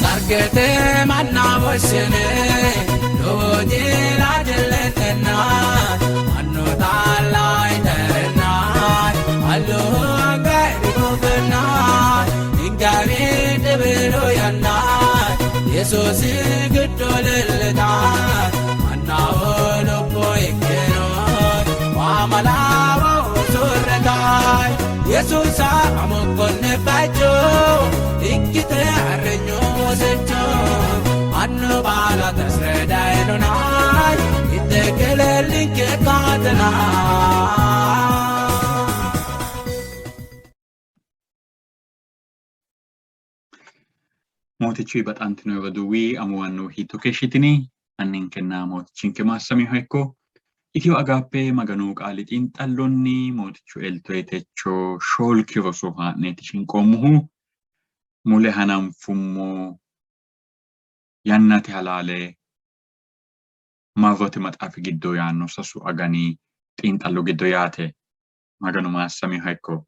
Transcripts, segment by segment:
Sargete manna woshshine lowo jila jilletenna mannu taalla iterenna allu anga dhugufenna ingawi dhibilu yanna Yesuusi giddo leellita mannaho lubbo ikkino waamalawo usurretaay Yesuusa amokkonne bacho ikkite arrenyo wosecho annu baala tasredaynonay ittekelellinke kaatena. Mootichu baxantino roduuwi amuwannu hiitto keeshshitini? Anninkenna mootichinke maassamiha ikko. Itiyo Agaappe Maganu qaali xiinxallonni mootichu eltoe techo shoolki roso haa'neeti shinqoommohu. Mule hananfummo yannate halaale marrote maxaafi giddo yaanno sasu agani xiinxallo giddo yaate. Maganu maassamiha ikko.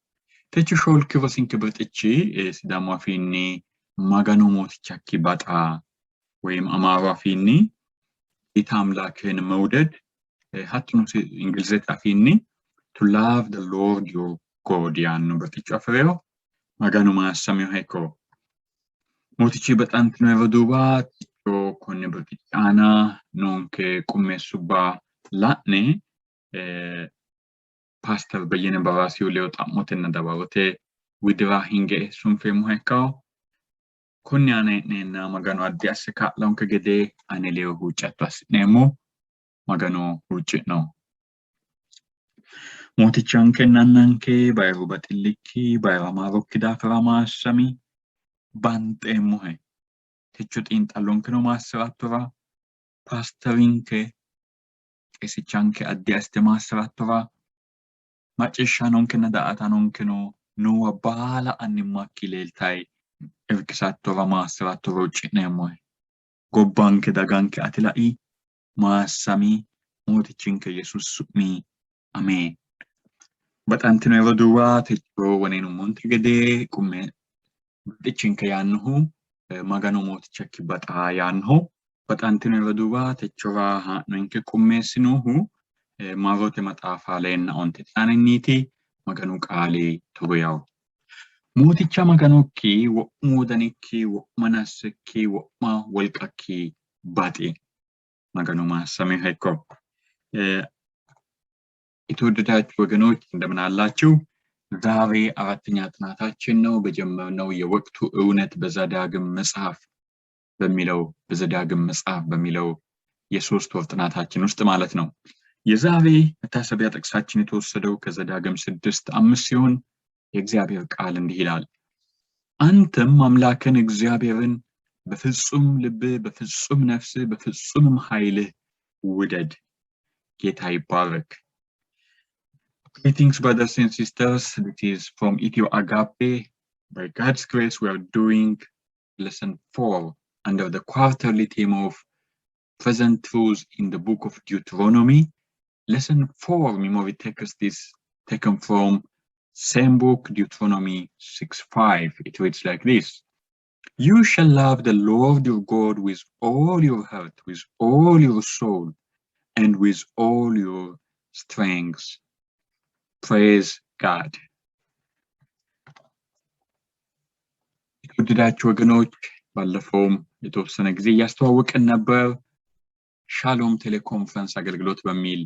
Techo shoolki rosinke birxichi Sidaamu afiinni Maganu mootichakki baxa ወይም Amaaru afiinni ጌታ አምላክህን መውደድ hattono Ingilizete afiinni to love the Lord your God yaanno birxicho afi'rino. Maganu maassamiha ikko. Mootichi baxantino roduuwa techo konne birxichi aana noonke qummeessubba la'ne Paaster Beyyene Baraasiyu ledo xa'motenna dawarote widira hinge sunfeemmoha ikkanno. Konni aana hee'neenna Maganu addi asse kaa'lonke gede ane ledo huuccatto assi'neemmo. Magano huucci'no. Mootichankenna Annanke bayiru baxillikki, bayiru amaarokki daafira maassami, banxeemmohe. Techo xiinxallonkeno maassi'rattora, paasterinke qeesichanke addi assite maassi'rattora, macciishshaanonkenna daa''ataanonkeno noowa baala annimmakki leeltayi irkisattora maassi'rattora huucci'neemmohe. Gobbanke daganke ati lai, maassami, Mootichinke Yesuusi su'mi ameen. Baxantino roduuwa techo woneenummonte gede qumme birxichinke yaannohu Magano Mootichakki baxa yaannoho. Baxantino roduuwa techora haa'nonke qummeessinohu Marrote maxaafa leenna onte xaaninniiti. Maganu qaali togo yawo. Mooticha Maganokki wo'mu wodanikki, wo'ma nassekki, wo'ma wolqakki baxi. Maganu maassamiha ikko። የተወደዳችሁ ወገኖች እንደምን አላችሁ? ዛሬ አራተኛ ጥናታችን ነው። በጀመርነው የወቅቱ እውነት በዘዳግም መጽሐፍ በሚለው በዘዳግም መጽሐፍ በሚለው የሶስት ወር ጥናታችን ውስጥ ማለት ነው። የዛሬ መታሰቢያ ጥቅሳችን የተወሰደው ከዘዳግም 6:5 ሲሆን የእግዚአብሔር ቃል እንዲህ ይላል፣ አንተም አምላክን እግዚአብሔርን በፍጹም ልብህ፣ በፍጹም ነፍስህ፣ በፍጹምም ኃይልህ ውደድ። ጌታ ይባረክ። Greetings, brothers and sisters. This is from Ethio Agape. By God's grace, we are doing lesson 4 under the quarterly theme of present truths in the book of Deuteronomy. Lesson 4 memory text is taken from same book, Deuteronomy 6:5. It reads like this. You shall love the Lord your God with all your heart, with all your soul, and with all your strength. Praise God. የተወደዳችሁ ወገኖች ባለፈውም የተወሰነ ጊዜ እያስተዋወቅን ነበር። ሻሎም teleconference አገልግሎት በሚል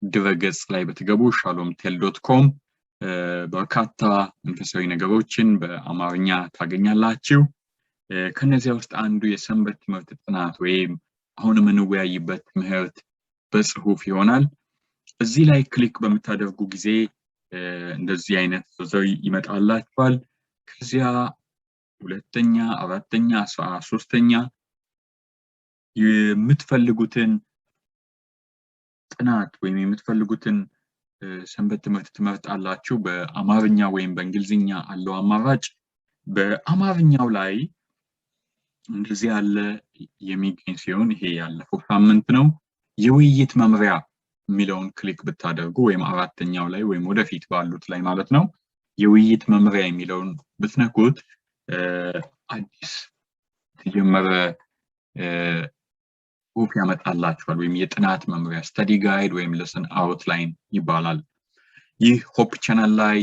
ድረገጽ ላይ ብትገቡ ሻሎም tel dot com በርካታ መንፈሳዊ ነገሮችን በአማርኛ ታገኛላችሁ። ከነዚያ ውስጥ አንዱ የሰንበት ትምህርት ጥናት ወይም አሁን የምንወያይበት ትምህርት በጽሁፍ ይሆናል። እዚህ ላይ click በምታደርጉ ጊዜ እንደዚህ አይነት ዝርዝር ይመጣላችኋል። ከዚያ ሁለተኛ፣ አራተኛ፣ 13ኛ የምትፈልጉትን ጥናት ወይም የምትፈልጉትን ሰንበት ትምህርት ትመርጣላችሁ። በአማርኛ ወይም በእንግሊዝኛ አለው አማራጭ። በአማርኛው ላይ እንደዚህ ያለ የሚገኝ ሲሆን ይሄ ያለፈው ሳምንት ነው። የውይይት መምሪያ የሚለውን click ብታደርጉ ወይም አራተኛው ላይ ወይም ወደፊት ባሉት ላይ ማለት ነው የውይይት መምሪያ የሚለውን ብትነኩት አዲስ የተጀመረ ጽሁፍ ያመጣላችኋል፣ ወይም የጥናት መምሪያ study guide ወይም lesson outline ይባላል። ይህ Hope Channel ላይ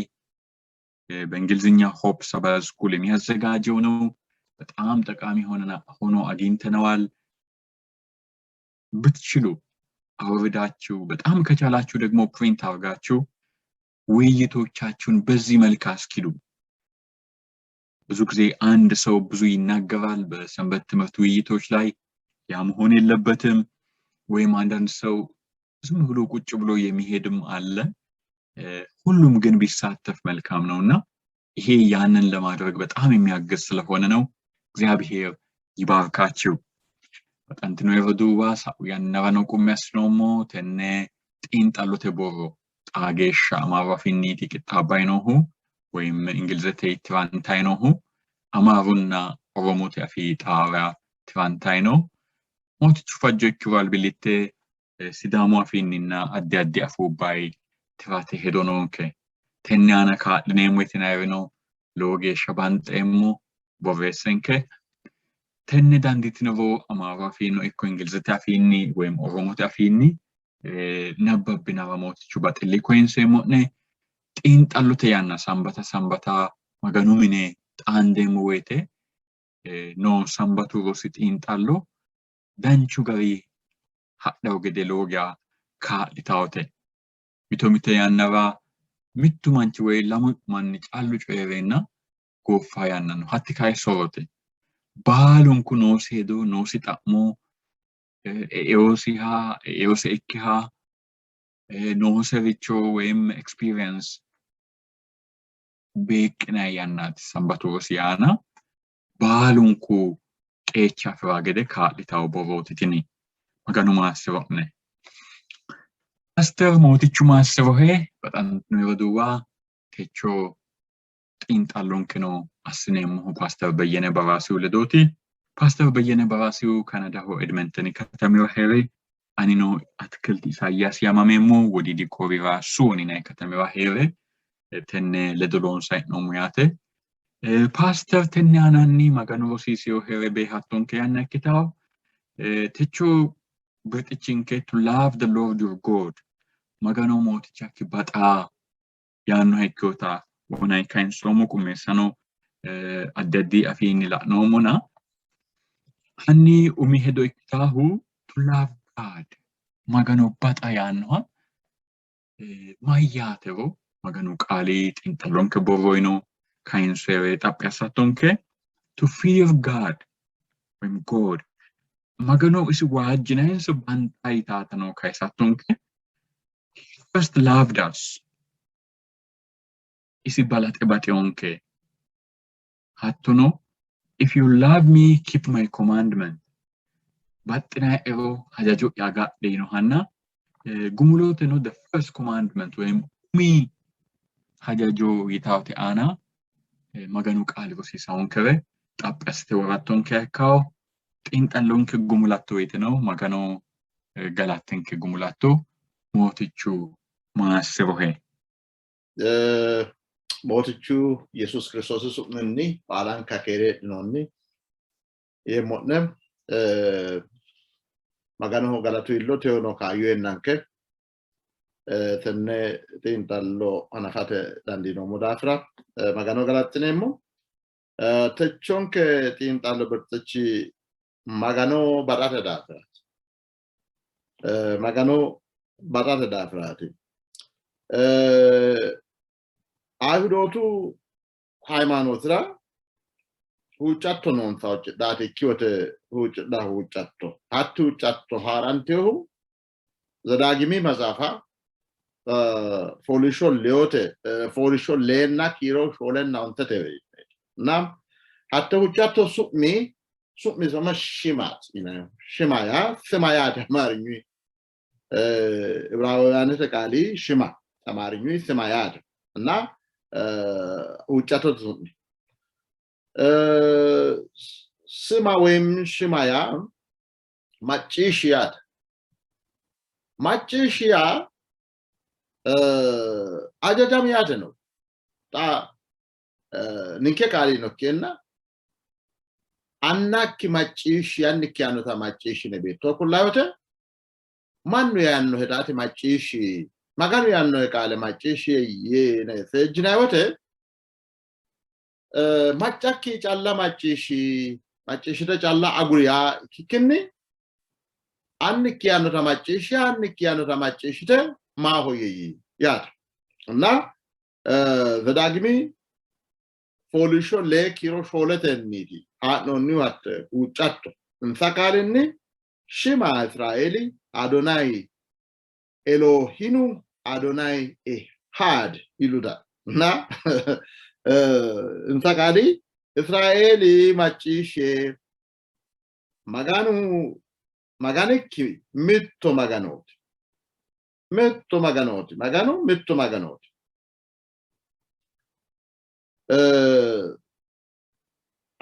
በእንግሊዝኛ Hope Sabbath School የሚያዘጋጀው ነው። በጣም ጠቃሚ ሆኖ አግኝተነዋል። ብትችሉ አውርዳችሁ፣ በጣም ከቻላችሁ ደግሞ print አድርጋችሁ ውይይቶቻችሁን በዚህ መልክ አስኪዱ። ብዙ ጊዜ አንድ ሰው ብዙ ይናገራል በሰንበት ትምህርት ውይይቶች ላይ፣ ያ መሆን የለበትም። ወይም አንዳንድ ሰው ዝም ብሎ ቁጭ ብሎ የሚሄድም አለ። ሁሉም ግን ቢሳተፍ መልካም ነው እና ይሄ ያንን ለማድረግ በጣም የሚያግዝ ስለሆነ ነው። እግዚአብሔር ይባርካችሁ። Baxantino roduuwa, sa'u yannarano qummi assinoommo tenne xiinxallote borro xaa geeshsha Amaaru afiinniiti qixxaabbanni noohu ወይም እንግሊዝete tirantayi noohu, Amaarunna Oromote afii xaara tirantayi no. Mootichu fajjo ikkiro albillitte Sidaamu afiinninna addi addi afuubbayi tirate hedo noonke. Tenne aana kaa'lineemmo yitinayirino lowo geeshsha banxeemmo, borreessenke. Tenne dandiitinoro Amaaru afiino ikko Ingilizete afiinni ወይም Oromote afiinni nabbabbinara Mootichu baxilli koyinseemmo'ne. Xiinxallote yanna sambata sambata Maganu mine xaandeemmo woyte noo sambatu rosi xiinxallo danchu gari hadhawo gede lowo geya kaa'litawote. Mito mite yannara mittu manchi woy lamu manni callu coyi'reenna gooffa yanna no. Hatti kayi sorote. Baalunku noosi hedo, noosi xa'mo, eosiha, eose ikkiha, noosericho ወይም experience beeqqinanni yannaati sambatu rosi aana baalunku qeecha afi'ra gede kaa'litawo borrooti tini. Maganu maassiro'ne. ፓስተር Mootichu maassirohe. Baxantino roduuwa, techo xiinxallonkeno assineemmohu ፓስተር Beyyene Baraasihu ledooti. ፓስተር Beyyene Baraasihu Kanadaho Edmenteni katamira hee're, anino Atikilti Isaayyaas yaamameemmo, Wodiidi Koorira Suwon yinanni katamira hee're tenne ledo loonsanni hee'noommo yaate. Paaster, tenne aananni Maganu rosiiseyohere beehattonke yanna ikkitawo. Techo birxichinke "To love the Lord your God", Magano Mootichakki baxaa yaannoha ikkinota wonanni kayinsoommo, qummeessano addi addi afiinni la'noommona, hanni umi hedo ikkitaahu "to love God", Magano baxa yaannoha mayyaatero Maganu qaali xiinxallonke borroyino kayinsoyere xaphi assattonke. To fear God ወይም God, Magano isi waajjinayinso banxayi yitaatano kayisattonke. He first loved us, isi balaxe baxeyonke. Hattono "If you love me, keep my commandment", baxxinaero hajajo'ya agadhe yinohanna gumuloteno the first commandment ወይም umi hajajo yitawote aana Maganu qaali rosiisawonkere xaphi assite worattonke ikkawo. Xiinxallonke gumulatto woyteno Magano galattenke gumulatto. Mootichu maassirohe. Mootichu Yesuus Kiristoosi su'minni baalanka keere heedhinoonni yeemmo'ne. Maganoho galatu iillo, teyono kaayyo eennanke tenne xiinxallo hanafate dandiinoommo daafira Magano galaxxineemmo. Techonke xiinxallo birxichi Magano baxate daafiraati. Magano baxate daafiraati. Ayihudootu haymaanootira huuccatto noonsa, huuccidhaati ikki wote huuccidha huuccatto. Hatti huuccatto haa'rantehu Zedaagimi maxaafa fooliishsho leyote fooliishsho leenna kiiro 4ntete እና hatte huuccatto su'mi soma Shimaati yinanni. Shima yaa sima yaate Amaarinyu, Ibraawuyaanete qaali Shima, Amaarinyu sima yaate እና huuccattote su'mi ስማ ወይም ሽማ yaa macciishshi yaate. Macciishshi yaa ajajam yaate ነው። Xa ninke qaalino ikkeenna annakki macciishshi annikki yaannota macciishshine beetto kullayote mannu yaannohe ati macciishshi Maganu yaannohe qaale macciishshi yine seejjinanni wote maccakki calla macciishshi macciishshite calla aguri yaa ikkikkinni annikki yaannota macciishshi annikki yaannota macciishshite maahoyye yii yaate እና Zedaagimi fooliishsho lee kiiro shooletenniiti haa'noonnihu hatte huuccatto. Insa qaalinni Shima Israeeli Adonayi Elohinu Adonayi Ehaad yiluta እና insa qaali Israeeli macciishshe Maganu Maganikki mitto Maganooti. Mitto Maganooti. Maganu mitto Maganooti.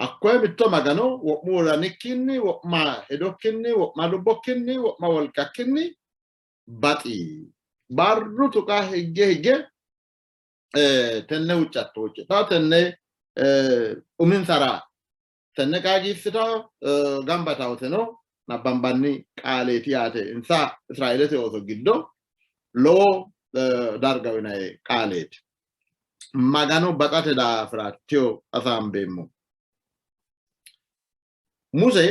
Hakkoye mitto Magano wo'mu wodanikkinni, wo'ma hedokkinni, wo'ma lubbokkinni, wo'ma wolqakkinni baxi. Barru tuqa higge higge tenne huuccatto huuccidhanno, tenne uminsara tenne qaagiissitanno, gamba yitawoteno nabbambanni qaaleeti yaate. Insa Israeelete ooso giddo lowo darga uyinanni qaaleeti. Magano baxate daafira teyo hasaambeemmo. Muse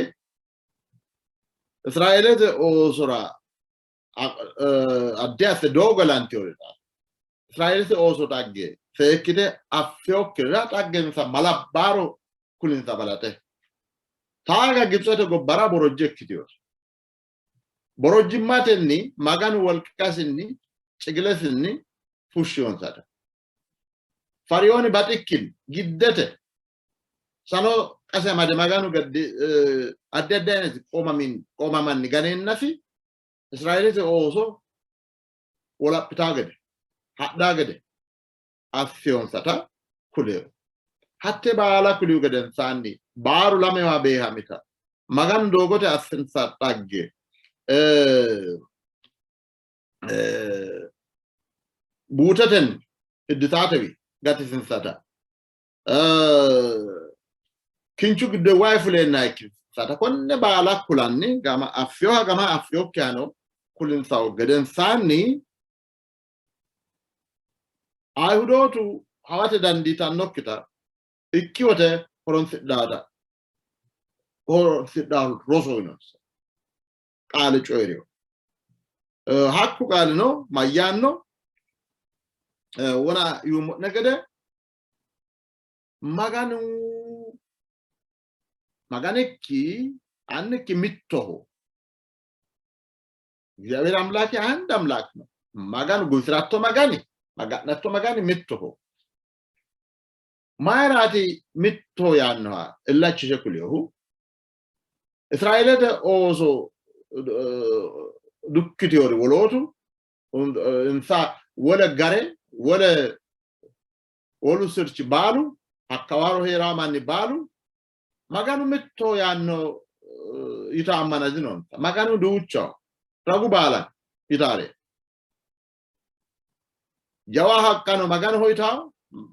Israeelete oosora addi asse doogo elantinori Israeelete ooso xagge seekkite affinokkirira xaggensa malabbaaro kulinsa balaxe. Taaga Gibitsete gobbara borojje ikkitinote. Borojjimmatenni Maganu wolqasinni cigilesinni fushshiyonsata. Feriooni baxikkinni giddete sano qase amade Maganu addi addi ayinati qoomamanni ganeennasi Israeelete ooso wolaphitaa gede hadhaa gede assiyonsata kuliyo. Hatte baala kulihu gedensaanni baaru lamewa beehamita Maganu doogote assinsa dhagge buutetenni idditaatewi gatisinsata kinchu giddo wayi fuleenna ikkinsata konne baala kulanni gama affinoha gama affinokkihano kulinsahu gedensaanni Ayihudootu hawate dandiitannokkita ikki wote horonsidhaata horonsidhahu roso uyinonsa qaale coyi'rino. Hakku qaalino mayyaanno? Wona yuummo'ne gede Maganu Maganikki annikki mittoho. እግዚአብሔር አምላኬ አንድ አምላክ ነው። Maganu guwisi'ratto Magani maga'natto Magani mittoho. Mayiraati mittoho yaannoha illachishe kulinohu Israeelete ooso dukkitiyori wolootu insa wole gare wole wolu sirchi baalu hakkawaro hee'raa manni baalu Maganu mittoho yaanno yita ammana dinonsa. Maganu duuchaho ragu baala yitaare. Jawa haqqano Maganoho yitawo,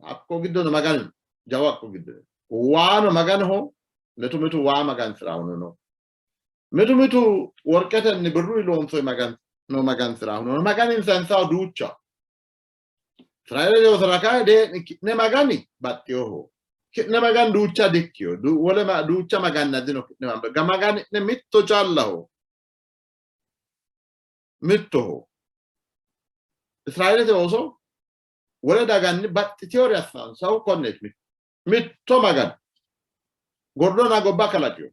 hakko giddono Maganu jawa hakko giddo. Waano Maganoho, mitu mitu waa magansi'rahuno no. Mitu mitu worqetenni birruyi loonsoyi magano magansi'rahuno no. Maganinsa insaho duuchaho. Israeelete oosora kayi dee'ni ki'ne Magani baxxinoho. Ki'ne Magani duucha dikkino. Wole duucha maganna dino ki'ne Magani'ne mitto callaho. Mittoho. Israeelete ooso wole daganni baxxitinori assansahu konneeti. Mitto Magano. Gordonna gobba kalaqino.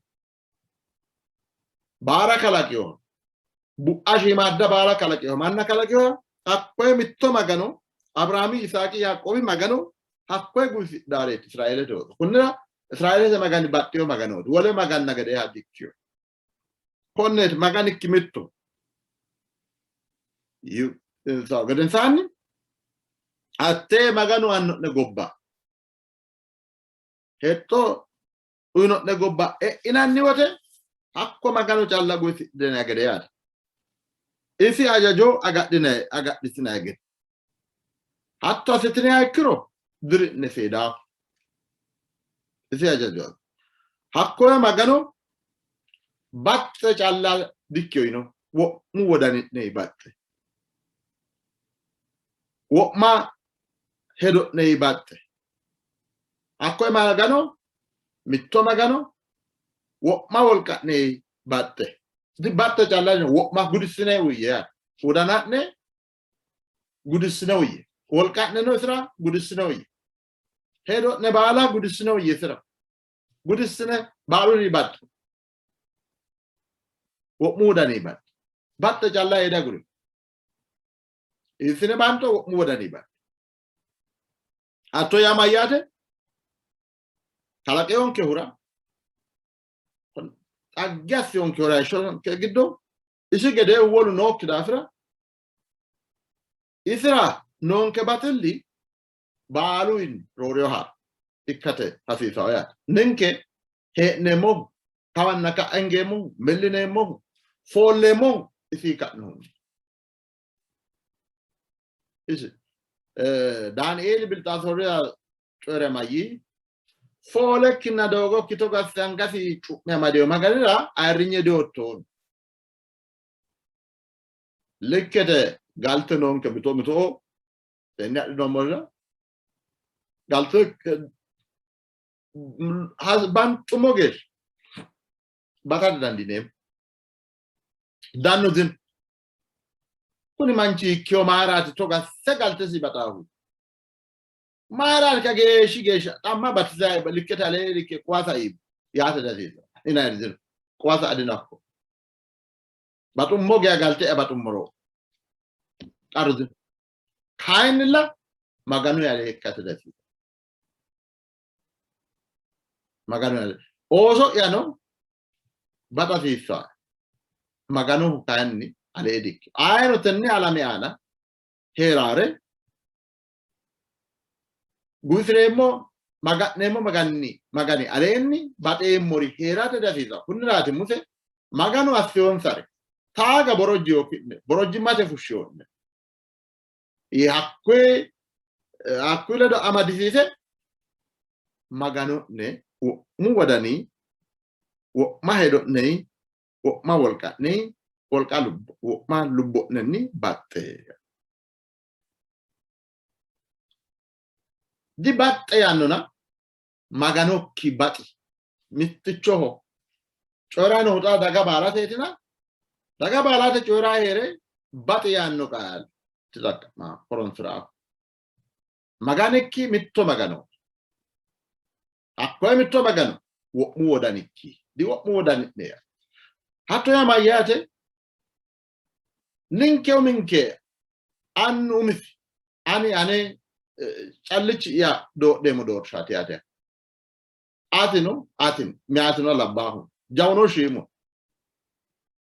Baara kalaqino. Bu'a shiimaadda baala kalaqino. Manna kalaqino. Hakkoye mitto Magano Abiraami, Yisaaqi, Yaaqoobi Magano hakkoye guwisidhaareeti Israeelete ooso. Kunnira Israeelete Magani baxxino Maganooti. Wole maganna gedeeha dikkino. Konneeti Maganikki mitto. Gedensaanni hattee Maganu aanno'ne gobba hexxo uyino'ne gobba e'inanni wote hakko Magano calla guwisidhinanni gede yaate. Isi hajajo agadhitinanni gede. Hatto assitiniha ikkiro Diri'ne seedaho. Isi hajajo. Hakkoye Magano baxxe calla dikkino yino. Wo'mu wodani'ne baxxe. Wo'ma hedo'ne baxxe. Hakkoye Magano mitto Magano wo'ma wolqa'ne baxxe. Baxxe calla wo'ma gudissine uyiyye yaate. Wodana'ne gudissine uyiyye. Wolqa'neno isira gudissine uyiyye. Hedo'ne baala gudissine uyiyye isira. Gudissine baalunni baxxe. Wo'mu wodani baxxe. Baxxe calla heeda guri. Isine banxo wo'mu wodani baxxe. Hatto yaa mayyaate? Kalaqeyonkehura xagge assiyonkehura heeshshonke giddo isi gedee wolu nookki daafira isira noonke baxilli baaluwinni roorinoha ikkate hasiisanno yaate. Ninke hee'neemmohu, kawanna ka'a hingeemmohu, millineemmohu, foolleemmohu isi ka'nohunni. Isi Daanieeli Bilxaasoorira coyi're mayyii? Foolekkinna doogokki togo asse angasi cu'me amadino Maganira ayirrinye diyootto. Likkete galte noonke mito mito tenne adhinoommorira galte banxummo geeshsha baxa didandiineemmo. Dannu dino. Kuni manchi ikkiyo mayiraati togo asse galtesi baxaahu? Mayiraati kageeshshi geeshsha xamma batisa likkete alee likke quwa sai yaate dasiisa inayiri dino. Quwa sa dinakko. Baxummo geya galte'ya baxummoro qarru dino. Kayinnilla Maganu alee ikkate dasiisa. Maganu alee. Ooso'yano baxa hasiissanno. Maganoho kayinni alee dikkino. Ayino tenne alame aana hee'raare guwisi'reemmo maga'neemmo maganni magani aleenni baxeemmori hee'rate dihasiisanno. Kunniraati Muse Maganu assiyonsare taaga borojji ki'ne borojjimmate fushshiyo'ne hakkuyi hakkuyi ledo amadisiise Magano'ne wo'mu wodani wo'ma hedo'ne wo'ma wolqa'ne wolqa wo'ma lubbo'nenni baxxe. Dibaxxe yaannona Maganokki baxi. Mittichoho coyi'ranni noohu xa daga baalateetina daga baalate coyi'raa hee're baxi yaanno qaale tixaqqa'ma horonsi'raahu. Maganikki mitto Magano. Hakkoye mitto Magano wo'mu wodanikki diwo'mu wodani'ne yaa. Hatto yaa mayyaate? Ninke uminke annu umisi ani ane callichi'ya doodheemmo doorshaati yaate. Atino atino meyaatino labbaahu jawuno shiimu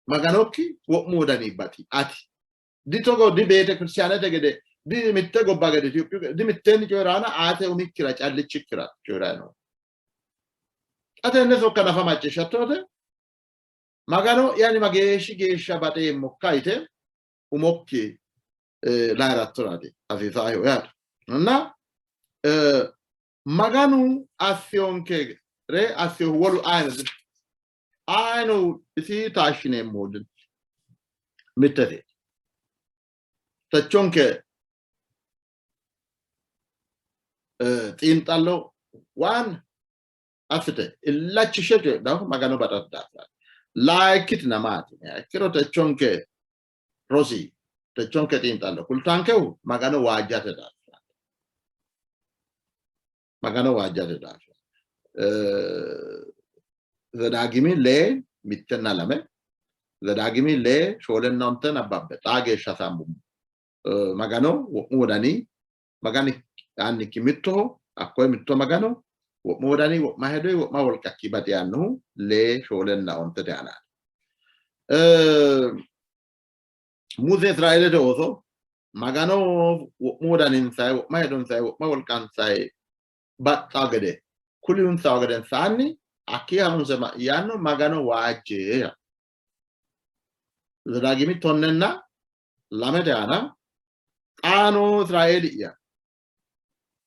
Maganokki wo'mu wodani baxi ati di togo di beete kiristiyaanete gede di mitte gobba gede Itophiyu gede di mitteenni coyi'raana ate umikkira callichikkira coyi'rayi no. Xa tenne sokka nafa macciishshattote Magano'ya ani mageeshshi geeshsha baxeemmokka yite umokki layi'rattoraati hasiisaahehu yaate. Na Maganu assiyonkere assiyohu wolu ayino dino. Ayino isi taashshineemmohu dino. Mittete. Techonke xiinxallo waan assite illachishshe coyidhannohu Magano baxate daafiraati. Layikkitina maati yiniha ikkiro techonke rosi techonke xiinxallo kultankehu Magano waajjate daafiraati. Magano waajjate daafira. Zedaagimi lee mittenna lame Zedaagimi lee shoolenna onte nabbabbe xaa geeshsha sambummo. Magano wo'mu wodani Magani annikki mittoho, hakkoye mitto Magano wo'mu wodani, wo'ma hedoyi, wo'ma wolqakki baxi yaannohu lee shoolenna ontete aanaati. Muse Israeelete ooso Magano wo'mu wodaninsayi, wo'ma hedonsayi, wo'ma wolqansayi baxxaa gede kuliyunsahu gedensaanni hakkii harunse yaanno Magano waajje yaanno. Zedaagimi tonnenna lamete aana xaano Israeeli'ya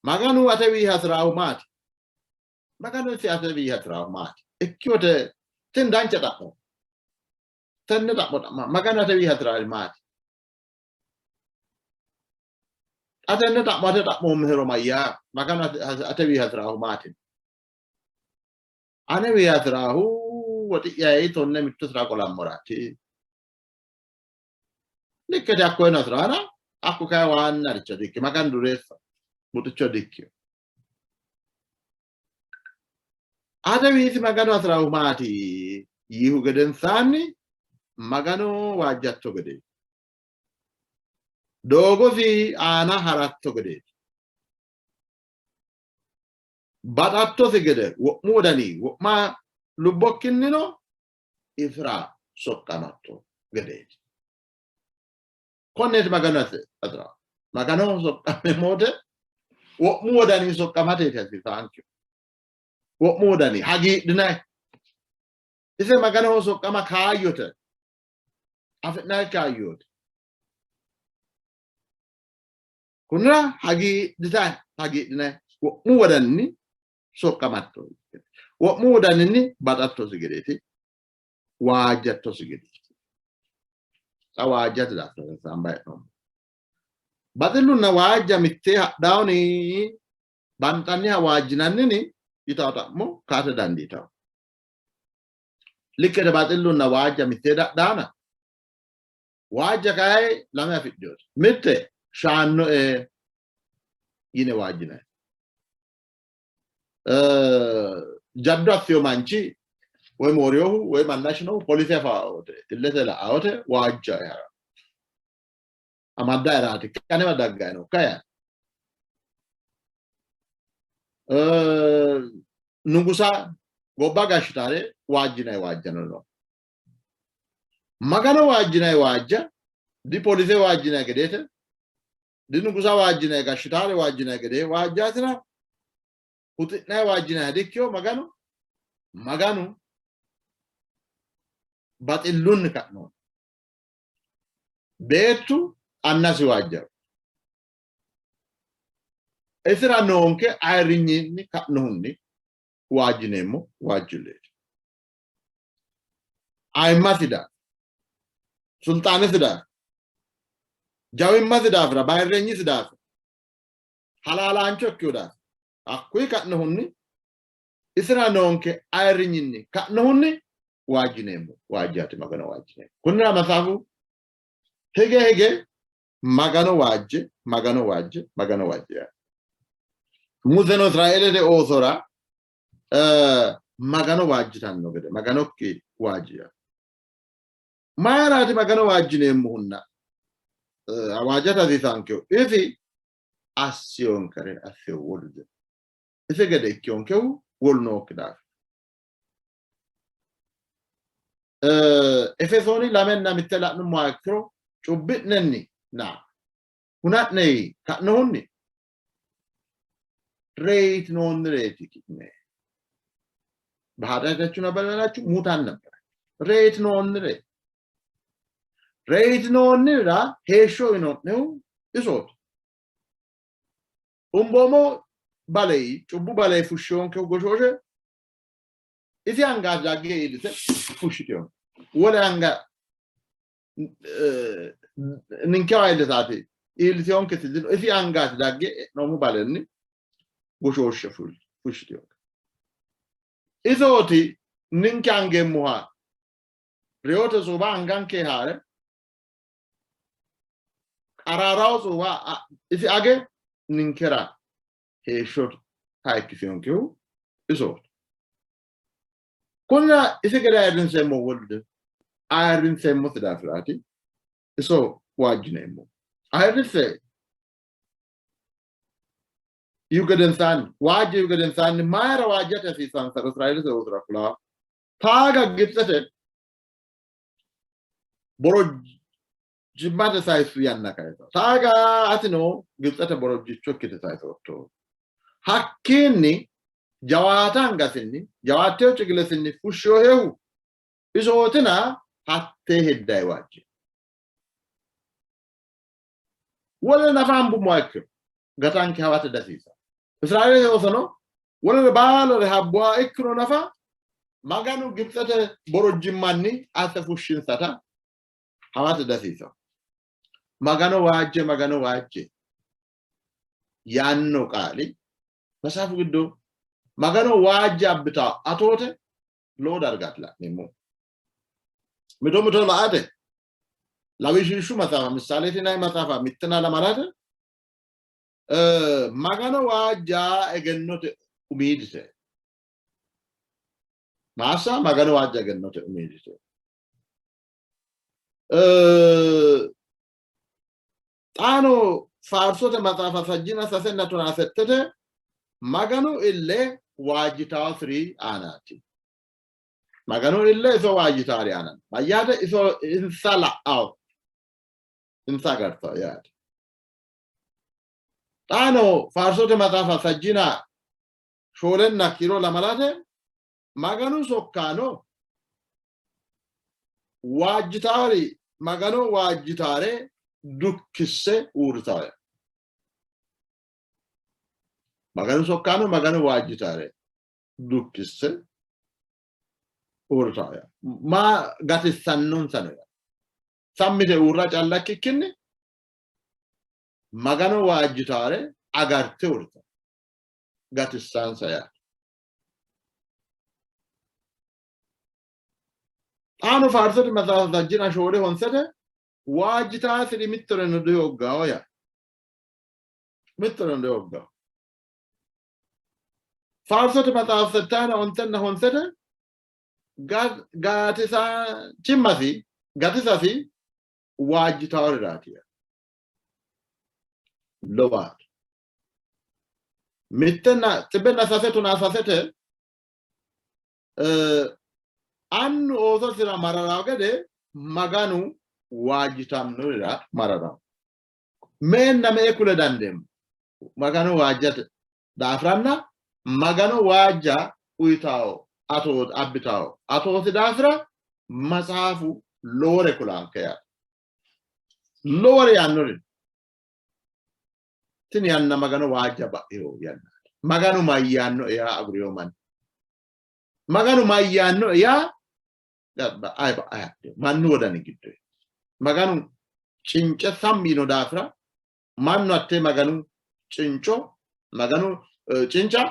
Maganu atewii hasi'raahu maati? Maganu isi atewii hasi'raahu maati? Ikkiwote tini dancha xa'mo. Tenne xa'mo xa'ma Maganu atewii hasi'raari maati? Xa tenne xa'mo ate xa'moommehero mayyaa? Maganu atewii hasi'raahu maati? Anewii hasi'raahu woxi'yayi 11 sira qolammoraati. Likkete hakkoyeno hasi'raana hakku kayi waannaricho dikkino. Maganu dureessa buxicho dikkino. Atewiisi Maganu hasi'raahu maati yiihu gedensaanni Magano waajjatto gede doogosi aana haratto gedeeti. Baxattosi gede wo'mu wodani wo'ma lubbokkinnino isira soqqamatto gedeeti. Konneeti Maganu hasi'raahu. Maganoho soqqammeemmo wote wo'mu wodani soqqamateeti hasiisaanke. Wo'mu wodani hagiidhinay. Ise Maganoho soqqama kaayyote. Afi'nanni kaayyooti. Kunnira hagiidhitay hagiidhinay wo'mu wodaninni soqqamatto wo'mu wodaninni baxattosi gedeeti waajjattosi gedeeti. Xa waajjate daafira hasaambayi hee'noommo. Baxillunna waajja mittee hadhaawoni banxanniha waajjinannini yitawo xa'mo kaate dandiitawo. Likkete baxillunna waajja mittee dadhaana. Waajja kayi lame afidhinote. Mitte shaannoe yine waajjinanni. Jaddo assiyo manchi woy mooriyohu woy manna shinohu polise afawote illete la'awote waajja hara amadda eraati kanewa daggayi no kaya nugusa gobba gashshitare waajjinayi waajjano no. Magano waajjinayi waajja di polise waajjinayi gedeete di nugusa waajjinayi gashshitare waajjinayi gedee waajjaatina huxi'nayi waajjinayi dikkiyo Maganu Maganu baxillunni ka'noonni beettu annasi waajjaro isira noonke ayirrinyinni ka'nohunni waajjineemmo waajjilleeti. Ayimmasi daafira, sulxaanesi daafira, jawimmasi daafira, bayirreenyisi daafira, halaalaancho ikkino daafira, hakkuyi ka'nohunni isira noonke ayirrinyinni ka'nohunni waajjineemmo waajjaati Magano waajjineemmo. Kunnira Matsaafu hige hige Magano waajje, Magano waajje, Magano waajje yaanno. Museno Israeelete oosora Magano waajjitanno gede Maganokki waajji yaanno. Mayiraati Magano waajjineemmohunna waajjate hasiisaankehu? Isi assiyonkere assiyo wolu dino. Isi gede ikkiyonkehu wolu nookki daafira. Efesooni 2:1 la'nummoha ikkiro cubbi'nenni na huna'ne ka'nohunni reyitinoonnireeti ki'ne. በኃጢአታችሁ በበደላችሁ ሙታን ነበር። Reyitinoonnire. Reyitinoonnirira heeshsho uyino'nehu isooti. Umboomo balei cubbu balei fushshiyonkehu goshooshe isi anga dagge iillite fushshitino. Wole anga ninkewa iillitaati iilliteyonketi dino. Isi angaati dagge e'noommo balenni goshooshshe fushshitino. Isooti ninke angeemmoha reyote tsuuwa anganke haa're qaraarao tsuuwa isi age ninkera heeshsho hayikkisinonkehu isooti. Kunnira isi gede ayirrinseemmo wolu ayirrinseemmosi daafiraati iso waajjineemmo. Ayirrisse yihu gedensaanni waajje yihu gedensaanni mayira waajjate hasiissansaro Israeelete oosora kulaa taaga Gibitsete borojjimmate sayissu yanna kayisa taaga atino Gibitsete borojjicho ikkite sayisootto. Hakkiinni jawaata angasinni jawaatteyo cigilesinni fushshiyohehu isootina hattee heddayi waajji. Wole nafa hambummoha ikkiro gatanke hawate dasiisa. Israeelete oosono wolere baalare habbuha ikkiro nafa Maganu Gibitsete borojjimmanni asse fushshinsata hawate dasiisanno. Magano waajje, Magano waajje yaanno qaali Matsaafu giddo Magano waajja abbitanno atoote lowo dargaati la'neemmohu. Mito mito la''ate lawishshu maxaafa Misaalete yinanni maxaafa mittenna lamalate Magano waajja egennote umiidite. Maassa Magano waajja egennote umiidite. Xaano faarsote maxaafa sajjina sasenna tonaa settete Maganu ille waajjitaasiri aanaati. Maganu ille iso waajjitaari aana. Mayyaate iso insa la'ao insa agartao yaate. Xaano faarsote maxaafa sajjina shoolenna kiiro lamalate Maganu sokkaano waajjitaari Magano waajjitaare dukkisse uurritaare. Maganu sokkaano Magano waajjitaare dukkisse uurritaare. Maa gatissannonsano ya. Sammite uurra calla ikkikkinni Magano waajjitaare agarte uurritaare. Gatissansa yaate. Xaano faarsote maxaafa sajjina shoole honsete waajjitaasiri mittoreno dihooggawo yaa. Mittoreno dihooggawo. Faarsote maxaafa settayina ontenna honsete gatisaanchimmasi gatisasi waajjitaworiraati yaa. Lowaati. Mittenna xibbenna sase tonaa sasete Annu oososira mararanno gede Maganu waajjitannorira mararanno. Meenna mee kule dandeemmo. Magano waajjate daafiranna Magano waajja uyitawo atooti abbitawo atooti daafira matsaafu lowore kulanke yaate. Lowore yaannori tini yanna Magano waajja ba'ino yannaati. Maganu mayyaannoe yaa agurino manni. Maganu mayyaannoe yaa ba'ae ba'ae hadhino mannu wodani giddo. Maganu cince sammi yiino daafira mannu hattee Maganu cinco Maganu cinca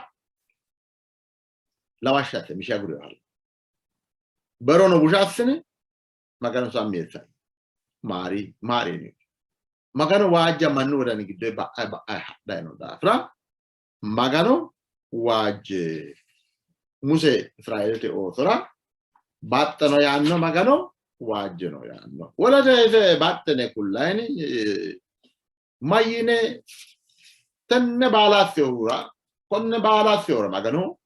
lawashsha asse mishe agurino. Berono busha assine Maganu sammi yee sai. Maari maari Magano waajja mannu wodani giddo ba'ae ba'ae hadhayi no daafira Magano waajje. Muse Israeelete oosora baxxano yaanno Magano waajjeno yaanno. Wolete ise baxxine kullayini mayyine tenne baala assinohura konne baala assinohura Magano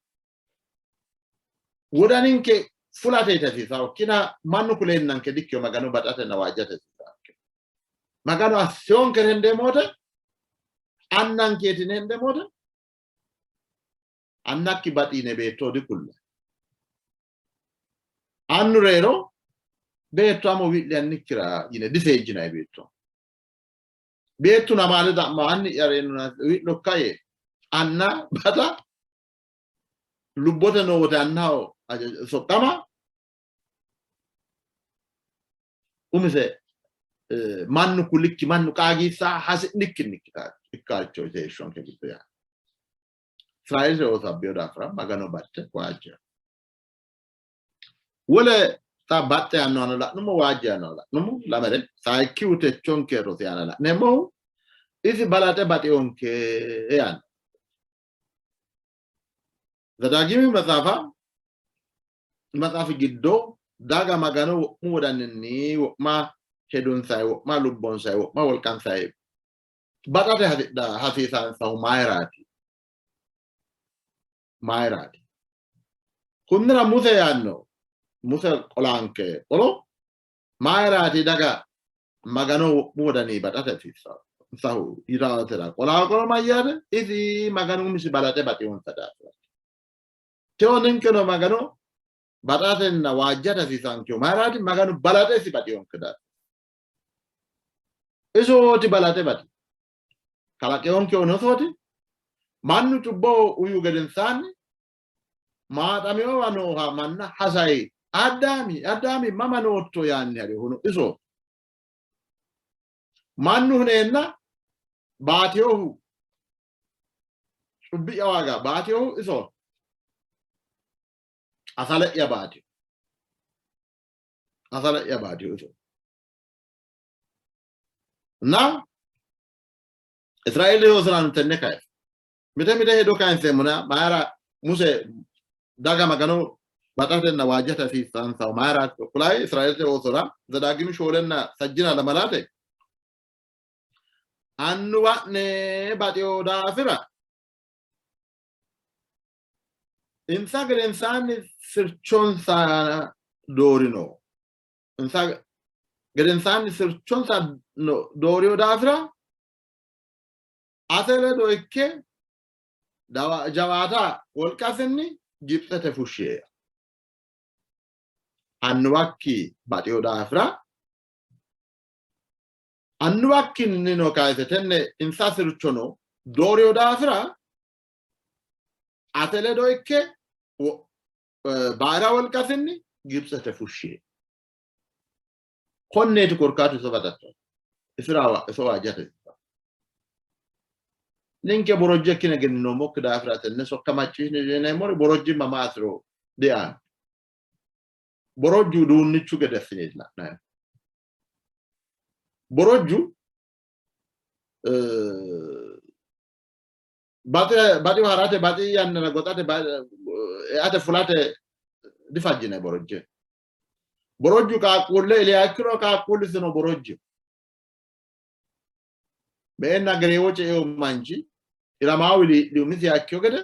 wodaninke fulate yite hasiisawokkina mannu kuleennanke dikkiyo Magano baxatenna waajjate hasiisaanke. Maganu asseyonkere hendeemmo wote annankeeti yine hendeemmo wote annakki baxi yine beettoho dikulle. Annu reyiro beetto amo wi'li annikkira yine diseejjinanni beetto. Beettu namaale xa'ma anni'ya reyinona wi'lokka yee anna baxa lubbote noo wote annaho soqqama umise mannu kulikki mannu qaagiissa hasi'nikkinni ikkaricho ise heeshshonke giddo yaa Israeelete ooso abbino daafira Magano baxxe waajja. Wole xa baxxe yaannohano la'nummo waajja yaannoha la'nummo lamere sayikkihu techonke rosi aana la'neemmohu isi balaxe baxiyonke yaanno. Zadaagimi maxaafa maxaafi giddo daga Magano wo'mu wodaninni, wo'ma hedonsayi, wo'ma lubbonsayi, wo'ma wolqansayi baxate hasidha hasiisansahu mayiraati? Mayiraati? Kunnira Muse yaanno, Muse qolaanke qolo mayiraati daga Magano wo'mu wodani baxate hasiissansahu yitaatera qolaa qolo mayyaate? Isi Maganu umisi balaxe baxinonsa daafira. Tewo ninkeno Magano baxatenna waajjate hasiisankehu mayiraati? Maganu balaxe isi baxinonke daafira. Isooti balaxe baxi. Kalaqinonkehuno isooti. Mannu cubboho uyihu gedensaanni maaxaminowa nooha manna hasayi, Addaami, Addaami mama nootto yaanni harihuno isooti. Mannu huneenna baatinohu cubbi'ya waaga baatinohu isooti. Asale'ya baatino. Asale'ya baatino isooti. Na Israeele yoosirano tenne kayise. Mite mite hedo kayinseemmona mayira Muse daga Magano baxatenna waajjate hasiissansahu mayiraatiro kulayi Israeelete oosora Zedaagimi shoolenna sajjina lamalate annuwa'ne baxino daafira insa gedensaanni sirchonsa doorino. Insa gedensaanni sirchonsa doorino daafira ate ledo ikke jawaata wolqasinni Gibitsete fushshie. Annuwakki baxino daafira annuwakkinnino kayise tenne insa sirchono doorino daafira ate ledo ikke bayira wolqasinni Gibitsete fushshie. Konneeti korkaatu iso baxatto. Isira iso waajjate. Ninke borojje ikkine egenninoommokki daafira tenne sokka macciishshineemmori borojjimma maatiro diaanno. Borojju uduunnichu gede assineeti la'nanni. Borojju baxi harate baxi yannara goxate eate fulate difajjinanni borojje. Borojju qaaqquulle iliha ikkiro qaaqquullisino borojju. Meenna gereewo ceeo manchi ilamaawi wilii'li umisiha ikkino gede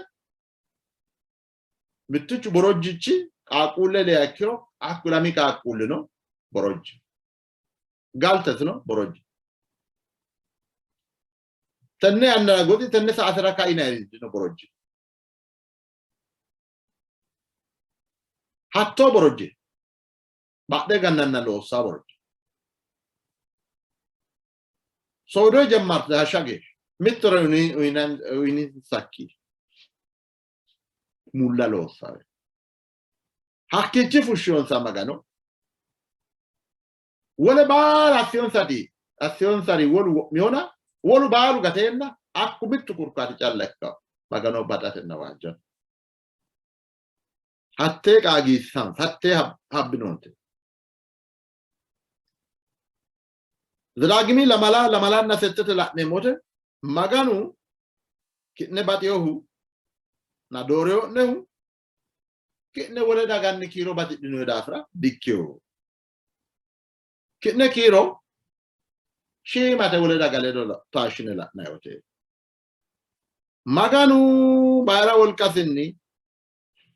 mittichu borojjichi qaaqquulle iliha ikkiro hakku ilami qaaqquullino borojji. Galtesino borojji. Tenne yannara goxi tenne saatera kai yinanniri borojji. Hattoo borojje badhe gannanna loossa borojje. Soodo jammarte hashsha geeshsha mittore uyininsakki mulla loossare. Hakkiichi fushshiyonsa Magano wole baala assiyonsati assiyonsari wolu wo'mihona wolu baalu gateenna hakku mittu kurkaati calla ikkawo Magano baxatenna waajjate. Hattee qaagiissansa, hattee habbinoonte. Zedaagimi lamala lamalanna settete la'neemmote Maganu ki'ne baxinohu na doorino'nehu ki'ne wole daganni kiiro batidhinoonni daafira dikkino. Ki'ne kiiro shiimate wole daga ledo taashshine la'nanni wote. Maganu bayira wolqasinni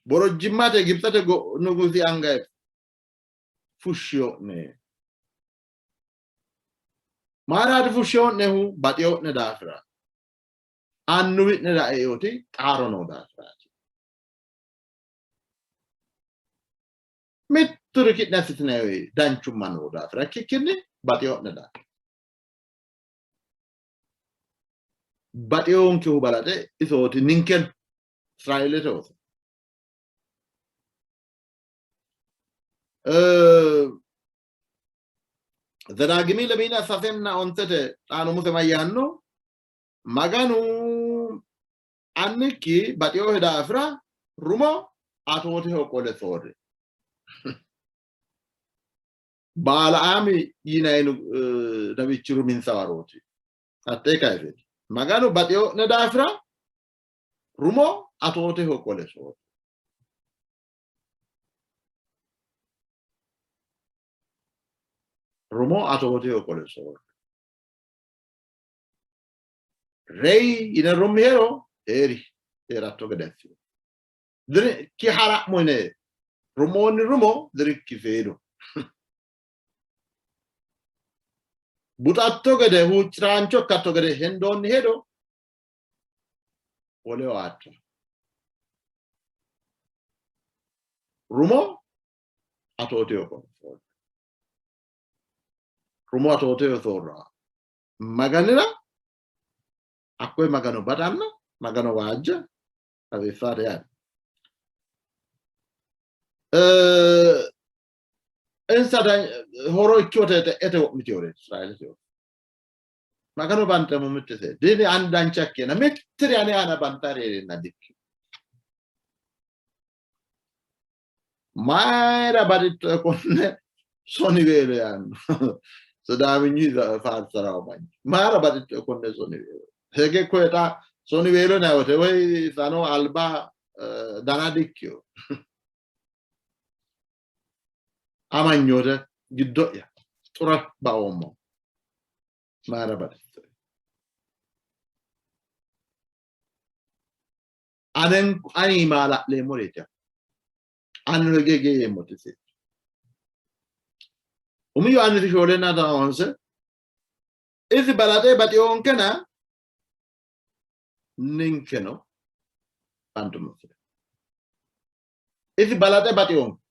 borojjimmate Gibitsete nugusi anga fushshio'ne. Mayiraati fushshio'nehu? Baxio'ne daafira. Annuwi'nera e'inoti xaaro noo daafiraati. Mitturi ki'ne assitinanni danchumma noo daafira ikkikkinni baxio'ne daafira. Baxionkehu balaxe isooti ninkeno Israeelete ooso. Zedaagimi lemiina sasenna ontete xaano Muse mayyaanno? Maganu annikki baxinohe daafira rumo atooteho qole soorri. Baalaami yinanni dawichi ruminsa warooti. Hattee kayiseeti. Maganu baxino'ne daafira rumo atooteho qole soorri. Rumo atooteho qole soorri. Reyi yine rummihero heeri hee'ratto gede assino. Dirikki hara'mo yine rumoonni rumo dirikki seedo. Buxatto gede huucciraancho ikkatto gede hendoonni hedo woleho aatto. Rumo atooteho qole. Rumo atooteho soorra. Maganira hakkoye Magano baxanna Magano waajja hasiissaate yaate. Insa horo ikkinote xe'ete wo'mitinoreeti Israeelete ooso. Magano banxeemmo mittete dini ani dancha ikkeena mittiri ane aana bantari hee'reenna dikkino. Mayira baxittoe konne soniweelo yaanno Sidaaminyu faarsarawo manchi. Mayira baxittoe konne soniweelo. Hege koye xa soniweelo yinanni wote woy sano alba dana dikkino. Amanyoote giddo'ya xura baoommo. Mayira baxittoe? Anen ani maala'leemmoreeti. Anino hige hige yeemmote seeti. Umi Yohaannisi shoolenna tonaa isi balaxe baxinonkena ninkeno banxummosi. Isi balaxe baxinonke.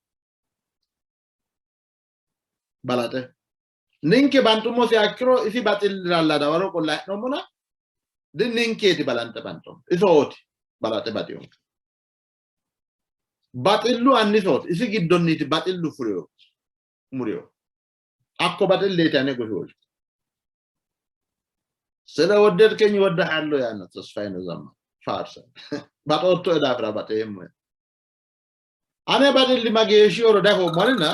Balaxe. Ninke banxummosiha ikkiro isi baxilliralla dawaro qolla hee'noommona di ninkeeti balanxe banxoommo. Isooti balaxe baxinonke. Baxillu annisooti. Isi giddonniiti baxillu furino murino. Hakko baxilleeti ane goshooshe. ስለወደድከኝ እወድሃለሁ ያነ ተስፋዬ ነው ዘማ ፋርሰ baxoottoe daafira baxeemmohe. Ane baxilli mageeshshihoro diafoommonina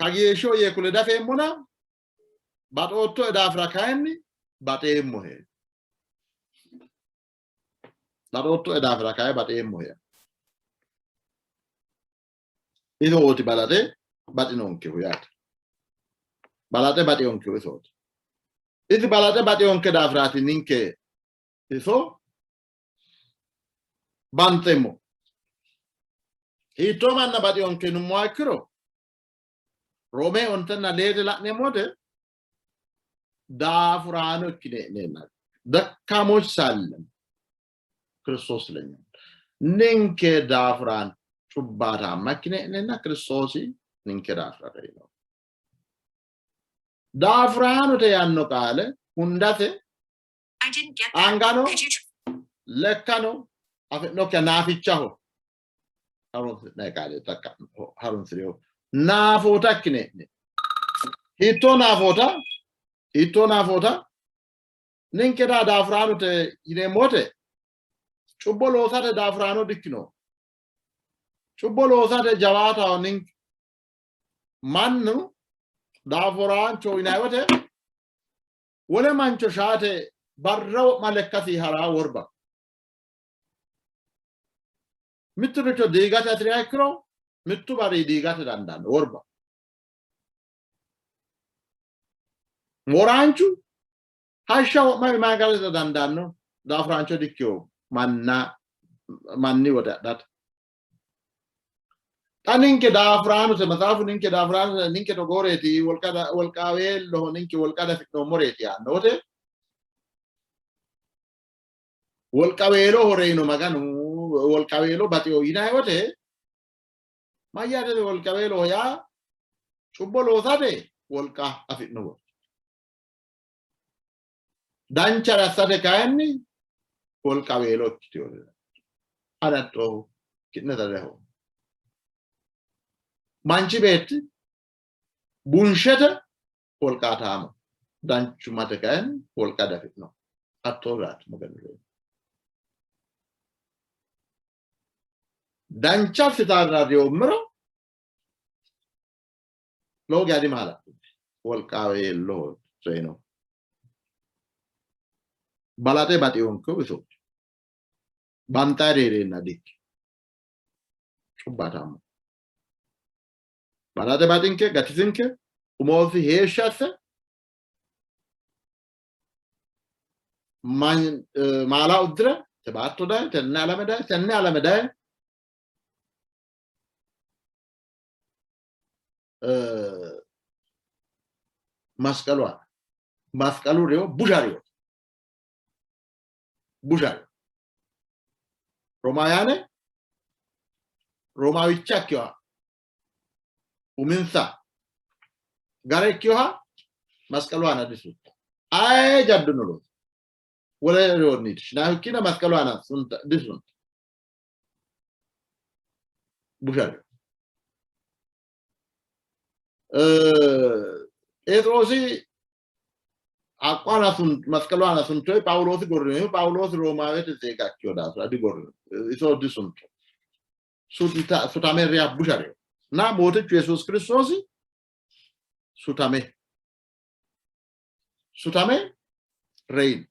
kageeshshiho yee kule dafeemmona baxoottoe daafira kayinni baxeemmohe. Baxoottoe daafira kayi baxeemmohe. Isooti balaxe baxinonkehu yaate. Balaxe baxinonkehu isooti. Isi balaxe baxinonke daafiraati ninke iso banxeemmo. Hiittoo manna baxinonke yinummoha ikkiro Roome ontenna leete la'neemmo wote daafuraano ikkine hee'neenna dakkamoች ሳለን ክርስቶስ ለኛ ninke daafuraan cubbaataamma ikkine hee'neenna Kiristoosi ninke daafira reyino. Daafuraanote yaanno qaale hundate I didn't get that. angano Could you lekkano afi'nokkiha naafichaho harunsi'nanni qaale harunsi'rino naafoota ikkine hee'ne. Hiittoo naafoota? Hiittoo naafoota? Ninke daa daafuraanote yineemmo wote cubbo loosate daafuraano dikkino. Cubbo loosate jawaataho ninke. Mannu daafuraancho yinanni wote wole mancho shaate barra wo'ma lekkasi ha'ra worba. Mitturicho diigate hasi'riha ikkiro mittu barri diigate dandaanno worba. Mooraanchu hashsha wo'ma imaa galata dandaanno daafuraancho dikkino manna manni woxe adhate. Xa ninke daafuraanote maxaafu ninke daafuraanote ninke togooreeti wolqaaweelloho ninke wolqa dafi'noommoreeti yaanno wote wolqaweeloho reyino Maganu wolqaweelo baxino yinanni wote mayyaate wolqaweeloho yaa cubbo loosate wolqa afi'no danchare assate kayinni wolqaweelo ikkitino. Adatto ki'ne dadeho. Manchi beetti bunshete wolqaataamo, danchummate kayinni wolqa diafi'no. Hattooraati Maganu reyino. Dancha assitarra reyoommero lowo geya dimaala'lino. Wolqaweelloho reyino. Balaxe baxinonkehu isooti. Banxayiri hee'reenna dikkino. Cubbaataammo. Balaxe baxinke, gatisinke, umosi heeshshi asse maala uddire te baatto daye tenne alame daye tenne alame daye masqalu aana masqalu reyo busha reyo busha reyo Roomayaane Roomawicha ikkinoha uminsa gara ikkinoha masqalu aana disutta aye jadduno looso. Wole reyoonniiti shinaahu ikkina masqalu aana sunta disunta. Busha reyo. Pheexiroosi haqqu aana masqalu aana suntoyi Phaawuloosi gorrinohu Phaawuloosi Roomaawete zeega ikkino daafira digorrino. Iso disunto. Sutame reya busha reyo. Na Mootichu Yesuusi Kiristoosi sutame sutame reyino.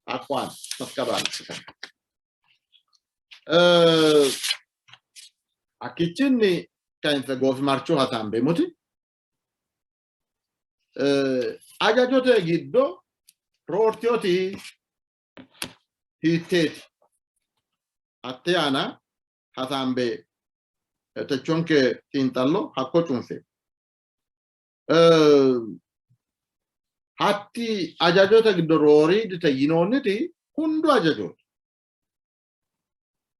Haqqu aana masqalu aana sutame. Hakkiichinni kayinse goofimarcho hasaambeemmoti ajajote giddo roortiyoti hiitteeti? Hatte aana hasaambe techonke xiinxallo hakko cunfe. Hatti ajajote giddo rooriidite yinoonniti hundu ajajooti.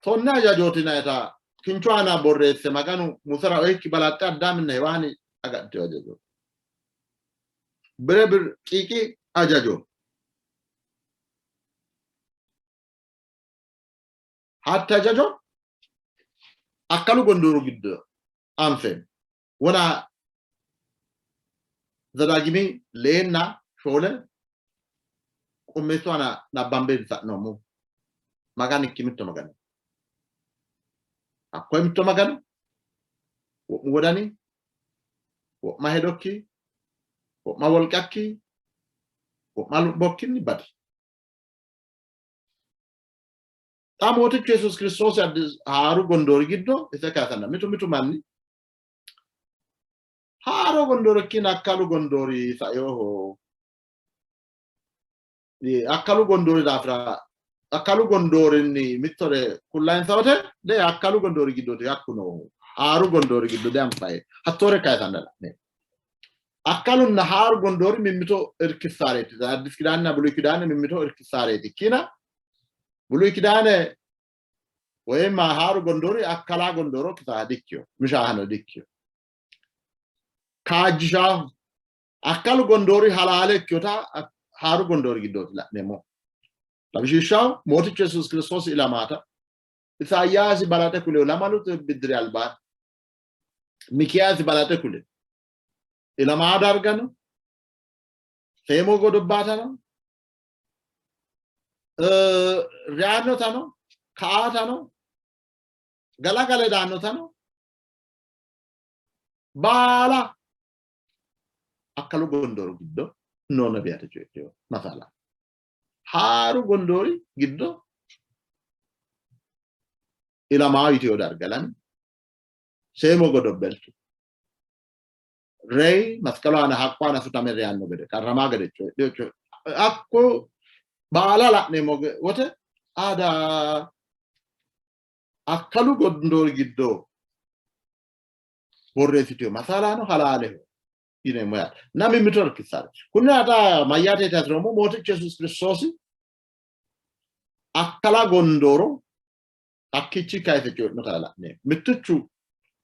Tonne hajajooti yinannita kinchu aana borreesse Maganu Musera oyikki balaxxe Addaaminna Hewaani agadhitino hajajo. Bire birqiiqi hajajo. Hatte hajajo akkalu gondooru giddo anfeemmo. Wona Zadaagimi leenna shoole qummeessu aana nabbambe sa'noommo. Maganikki mitto Magano. Hakkoye mitto Magano wo'mu wodani, wo'ma hedokki, wo'ma wolqakki, wo'ma lubbokkinni baxi. Xa Mootichu Yesuusi Kiristoosi haaru gondoori giddo ise kayisanna mitu mitu manni haaro gondooro ikkina akkalu gondoori saioho akkalu gondoori daafira akkalu gondoorinni mittore kullayinsa wote de akkalu gondoori giddooti hakku noohu haaru gondoori giddo dianfayi hattoore kayisanna la'ne akkalunna haaru gondoori mimmito irkissaareeti addis kidaanna buluy kidaane mimmito irkissaareeti ikkina buluy kidaane woyim haaru gondoori akkala gondooro kisaa dikkiyo mishaahano dikkiyo kaajjishaahu akkalu gondoori halaale ikkiyota haaru gondoori giddooti la'neemmo lawishshaho mootichu Yesuusi Kiristoosi ilamaata Isayaasi balaxe kuleyo lamalu biddiri albaanni Mikiyaasi balaxe kule ilamaa dargano seemo godobbaatano reyaannotano ka'aatano galagale daannotano baala akkalu gondooro giddo noo nabiyate coyidhino masala haaru gondoori giddo ilamaa yiteyo darga lami seemo godobbeltu reyi masqalu aana haqqu aana sutame reyanno gede qarramaa gede coyidhino hakku baala la'neemmo wote ada akkalu gondoori giddo borreessitino masaalaano halaaleho yineemmo yaate. Na mimmito irkissare. Kunni ata mayyaate hasiroommo Mootichu Yesuusi Kiristoosi akkala gondooro hakkiichi kayise coyi'nota la'neemmo. Mittichu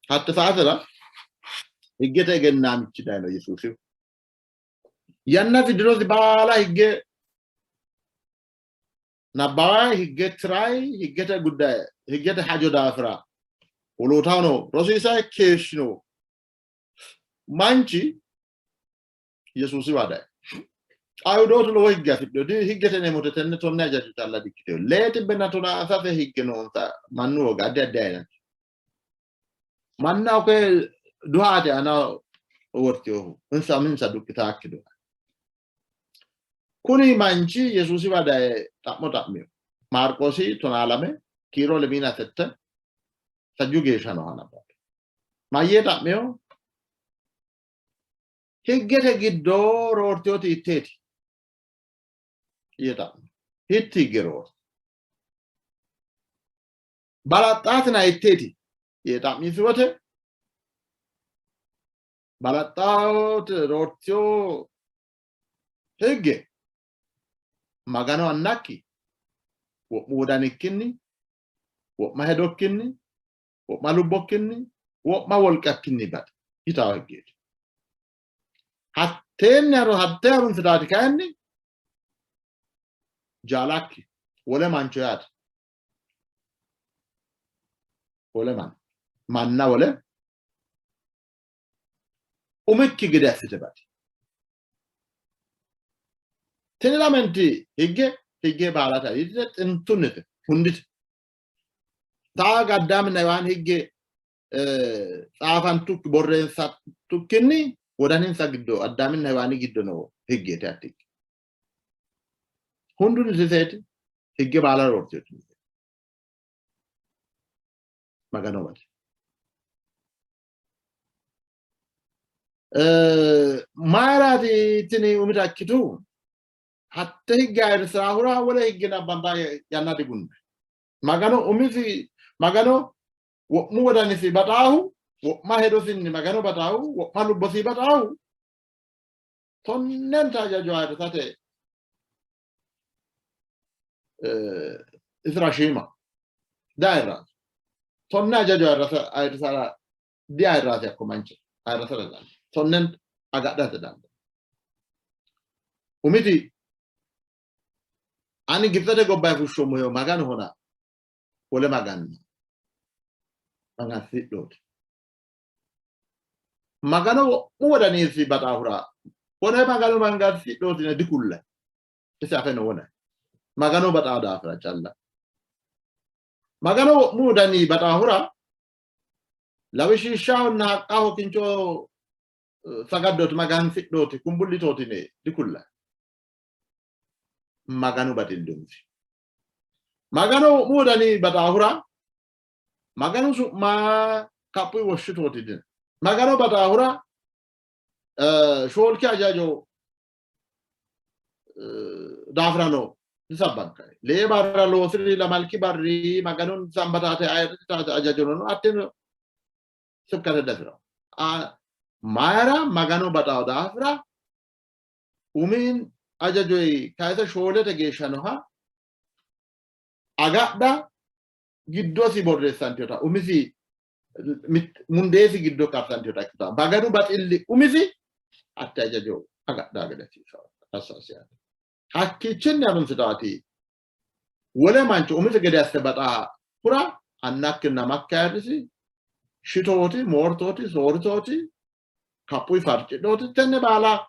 hatte saatera higgete egennaamichi dayino Yesuusihu. Yannasi dirosi baala higge nabbawayi higge tirayi higgete guddaye higgete hajo daafira wolootahono rosiisayi keeshshino manchi Yesuusiwa dayi. Ayihudootu lowo higge afidhino. Higgete yineemmote tenne tonne hajajo calla dikkitino. Lee xibbenna tonaa sase higge noonsa mannu woga addi addi ayinati. Mannaho koye duhaate aana wortinohu insa uminsa duqqitaakki duha. Kuni manchi Yesuusiwa daye xa'mo xa'mino. Maarqoosi 12 kiiro lemiina sette sajju geeshsha nooha nabbabbe. Mayyee xa'mino? Higgete giddo roortinoti hitteeti? Yee xa'mino. Hitti higge roorti? Balaxxaatina hitteeti? Yee xa'misi wote balaxxaate roortino higge Magano annakki wo'mu wodanikkinni, wo'ma hedokkinni, wo'ma lubbokkinni, wo'ma wolqakkinni baxi yitawo higgeeti. Hatteenni hattee harunsitaati kayinni Jaalakki wole mancho yaate. Wole manna. Manna wole umikki gede assite baxi. Tini lamenti higge higge baalate aliidite xintunnite hundite. Xaa Addaaminna Hewaani higge xaafantukki borreessantukkinni wodaninsa giddo Addaaminna Hewaani giddo noo higgeeti hatti higge. Hundunni seeti higge baala roortinooti. Magano baxi. Mayiraati tini umita ikkitu? Hatte higge ayirrisahura wole higge nabbamba yanna digunde. Magano umisi Magano wo'mu wodanisi baxaahu, wo'ma hedosinni Magano baxaahu, wo'ma lubbosi baxaahu tonnenta hajajo ayirrisate isira shiima diayirraati. Tonne hajajo ayirrisara diayirraati hakko manchi ayirrisara dandaanno. Tonnenta agadhate dandaanno. Umiti ani Gibitsete gobbanni fushshoommohehu Maganohona wole maganna magansidhooti. Magano wo'mu wodanisi baxaahura wole magano magansidhooti yine dikullayi. Isi afe no wona. Magano baxaa daafira calla. Magano wo'mu wodani baxaahura lawishshishshahonna haqqaho kincho sagaddooti magansidhooti kumbullitooti yine dikullayi. Maganu baxillunsi. Magano wo'mu wodani baxaahura Maganu su'ma kaphu woshshitooti dino. Magano baxaahura shoolki hajajo daafirano disabbankanni. Lee barra loosiri lamalki barri Maganun sambataate ayirrisate hajajono no hattino sibkate dafira. Mayira Magano baxawo daafira umin hajajoyi kayise shoolete geeshsha noha agadha giddosi borreessantinota umisi mundeesi giddo karsantinota ikkita Maganu baxilli umisi hatte hajajo agadha gede assasi yaate. Hakkiichinni harunsitaati wole mancho umisi gede asse baxa hura annakkinna amakki ayirrisi, shitooti, moortooti, sooritooti, kaphuyi farcidhooti, tenne baala